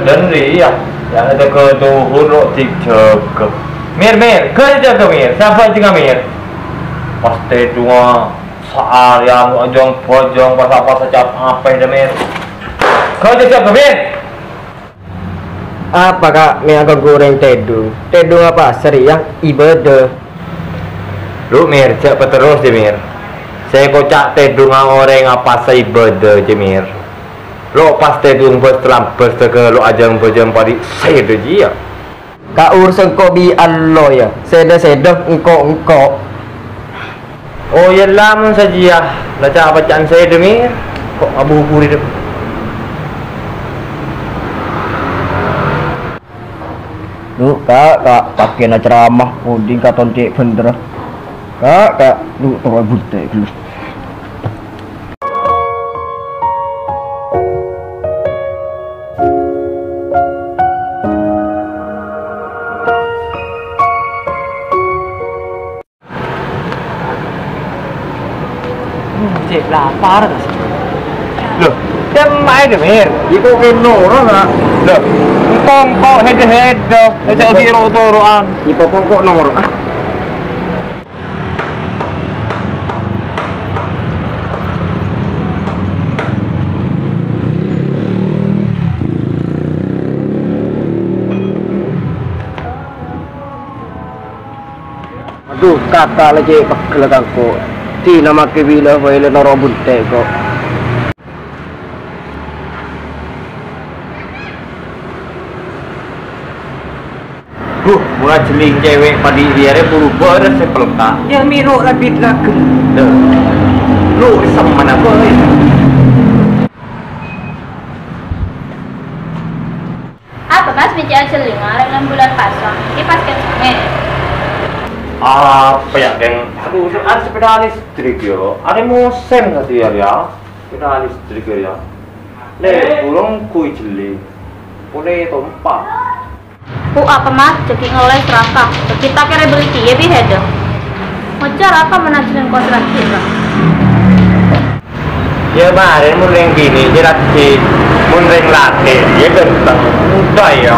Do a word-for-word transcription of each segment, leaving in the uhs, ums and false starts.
Dân rèya, ya, ada ketuhur lo dijâgâ. Mir, Mir, ghâ jâgâ, Mir. Sapa jâgâ, Mir? Pas tèdungnga saarèyan, ajâng-bâjâng, pas-pas cap apè, dâ, Mir. Ghâ jâgâ, Mir. Apa, Ka', mè' aghânggu orèng tèdung? Tèdung apa sè rèya ibâdâ. Lu, Mir, jhâ' paterros, jâ, Mir. Sè èkoca' tèdungnga orèng apasa ibâdâ, jâ, Mir. Lo' pas tèdung bâs-talambâs tèghâ lo' ajâng-bâjâng padhi sèdhâ jiyâ. Ka' urusan engko' bi' Allah, yâ. Sèdhâ-sèdhâ engko'-engko'. Oh, yâ la, mon sajiyâ. La ca'-paca'an sèdhâ, Mir. Ko' abu-buri, dâ. Lu, Ka', Ka', pakèna ceramah, odhi' katon cè' bhendherra. Ka', Ka', lu, toro' bunte' ghâllu. Hmm, cè' lapar, Mas. Loh, cemma aja, Mir. Iko ke noro, Kak. Loh, engko'-engko' hedda-hedda, aja di ro-toro'an. Iko kok noro, ah. Adhu, kaka' la cè' peggel kangko'. Dina make bilâ bhâi la noro' bunte' ko'. Buh, mola jhelling cewek padhi riyâ rè buru bârâs sè pelka. Yâ, mèro' la bit lagem. Dâ. Lu semana bhâi. Apa, Mas, mècè'a jhelling arè' neng bulân pasa? Ini pas kan songè. Apa ya, Keng? Aduh, ada sepeda listrik, yo. Ada musim satu ya, ya. Sepeda listrik, ya. Le, burung kui jhelling. Pole tompa. Bu, apa, Mas? Jagi ngeles raka. Kita kira beli tiye bi hedda. Ngejar raka menajilan kontrak kita. Yâ, marè mon rèng binè' jâ raddhin, mon rèng lakè' yâ ghânteng. Udah, yâ.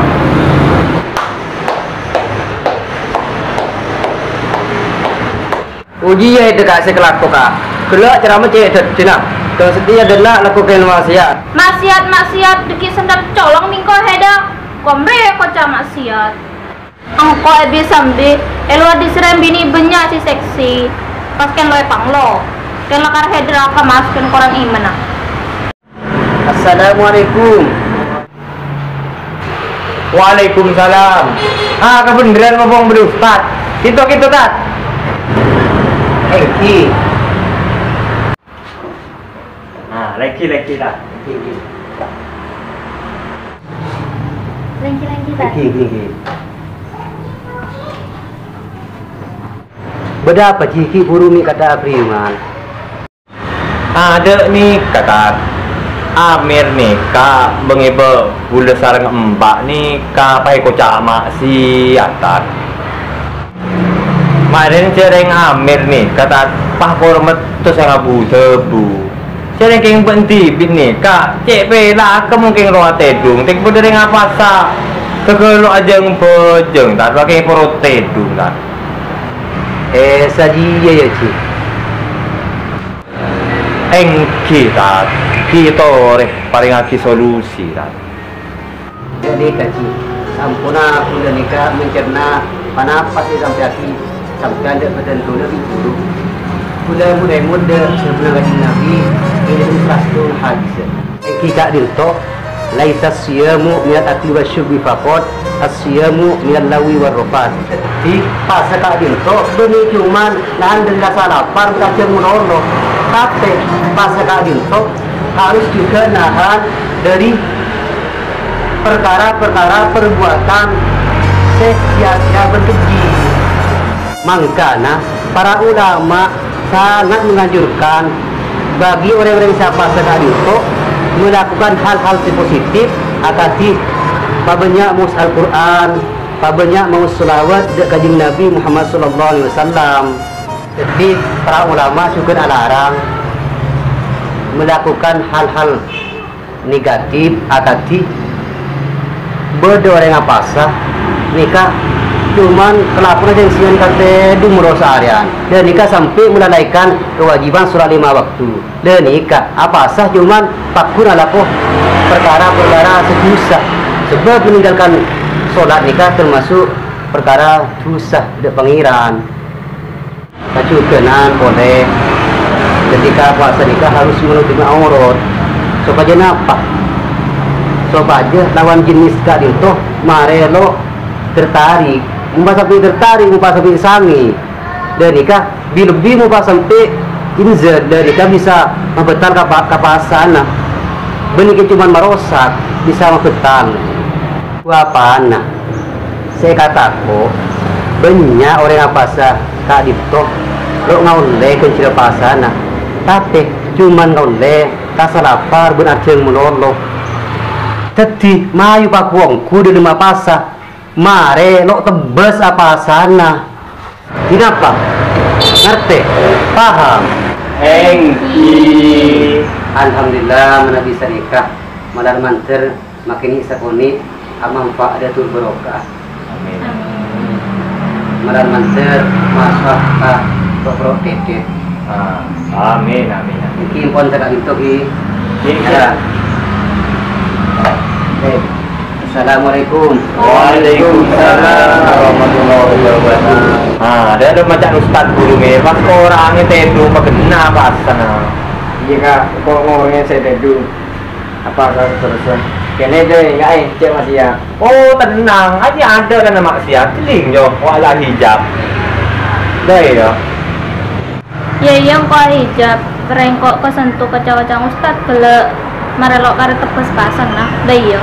Ojiyâ, èdhâ ka' sè kalako, Ka'. Ghellâ' ceramah cè' dhâddhina. Dâng satèya ghellâ' lako kèng maksiat. Maksiat, maksiat, dhâggi' sandal colong mèngko hedda. Komre koca' maksiat. Engko' è bi-sambi, è lowar dhisarèng binè' bânnya' sè seksi, pas kèng lo è panglo. Kèng lakar hedda ka Mas, kèng korang imanna. Assalamualaikum. Waalaikumsalam. Ah, kabhendherran ngobhung bâdâ Ustad. Kinto, kinto, Tad. Èngghi. Ah, lèngghi, lèngghi, Tad. Lèngghi, lèngghi, Tad. Lèngghi, lèngghi. Bâdâ apa, Ji? Ghi' buru mè' kata apriman. Adâ' nèka, Tad. Amir nèka bângèbâ bulâ sareng emba' nèka paèkoca' maksiat, Tad. Marèn jârèng Amir nèka, Tad, pas kor metto sè abu-dhâbu. Jârèng kèng bân dhibi' nèka, cè' pèlaka mon kèng rowa tèdung, tèng padâ rèng apasa. Ghâghâlo ajâng-bâjâng, Tad, pakè poro tèdung, Tad. Eh, sajiyâ, yâ, Ji. Èngghi, Tad. Ghi' torè parèngaghi solusi, Tad. Ghânèka, Ji. Samponna kaulâ nèka mencerna ponapa sè èsampèyaghi sampèyan dâ' bhâdhân kaulâ bi' ghuru. Kaulâ mon-èmot dâ' sabâna Kanjeng Nabi, ngèdhing saraston hadis. Èngghi ka'dinto, "Laisa siyamu minal akli wasyurbi faqat, as-siyamu minal lahwi warrafath." Dhâddhi, pasa ka'dinto bânnè coma nahan dhâri rasa lapar bân ajâng malolo. Tapè, pasa ka'dinto harus juga nahan dhâri perkara-perkara perbuatan sè sia-sia bân keji. Mangkana, para ulama sangat menganjurkan bagi orèng-orèng sè apasa ka'dinto melakukan hal-hal sè positif, akadhi pabânnya' maos Al-Qur'an, pabânnya' maos sholawat dâ' Kanjeng Nabi Muhammad sallallahu alaihi wasallam. Dhâddhi, para ulama jhughân alarang melakukan hal-hal negatif, akadhi Bâdâ orèng apasa nèka coma kalabân sèngsian katè dumro saarèyan, ghânèka sampè' malalaikan kawâjibhân sholat lèma bâkto. Ghânèka apasa coma pagghun alako parkara-parkara sè dhusa, sabâb meninggalkan sholat nèka termasuk parkara dhusa dâ' Pangèran. Kajughânan polè, ketika puasa nèka harus menutupi aurat. Sopajâ napa? Sopajâ lawan jenis ka'dinto marè lo' tertarik. Mon pas sampè' tertarik, mon pas sampè' sangè. Ghânèka bi-, lebbi mon pas sampè' inzal, ghânèka bisa mabâtal ka pa-, ka pasana. Bânnè kè coma marosak, bisa mabâtal. Bapa'na, sè èkatako, bânnya' orèng apasa ka'dinto lo' ngaollè ghânjhârân pasana, tapè coma ngaollè ka salapar bân arjhâng malolo. Dhâddhi, mayu paghun ongghu dâlem apasa, marè lo' tebbhâs apasana. Dinapa? Ngartè? Paham? Èngghi. Alhamdulillah, manabi sanèka. Malar mandhâr makènè' sakonè' amanfaat tur barokah. Amin. Malar mandhâr masalah ka ro'-ro' dhedhe. Ah, amin, amin, amin. Èngghi pon cekak pinto, Ki. Èngghi. Ya. Eh. Assalamualaikum. Waalaikumsalam warahmatullahi wabarakatuh. Ah, dâ' dâ' maca' ustad ghuru mè, pas orèngnga tèdung paghenna pasana. Iyâ, Ka', kok orèngnga sè tèdung. Apa, Ka', terus? Kènè dâ', enggak, eh, cè' maksiat. Oh, tenang, aja ada kena maksiat. Celing, yo, wala hijab. Dâ' iyâ. Iyâ, iyâ, engko' ahijab. Rèng engko' kasentu kaca-kacang ustad ghellâ' marè lo' karè tebbhâs pasana. Dâ' iyâ.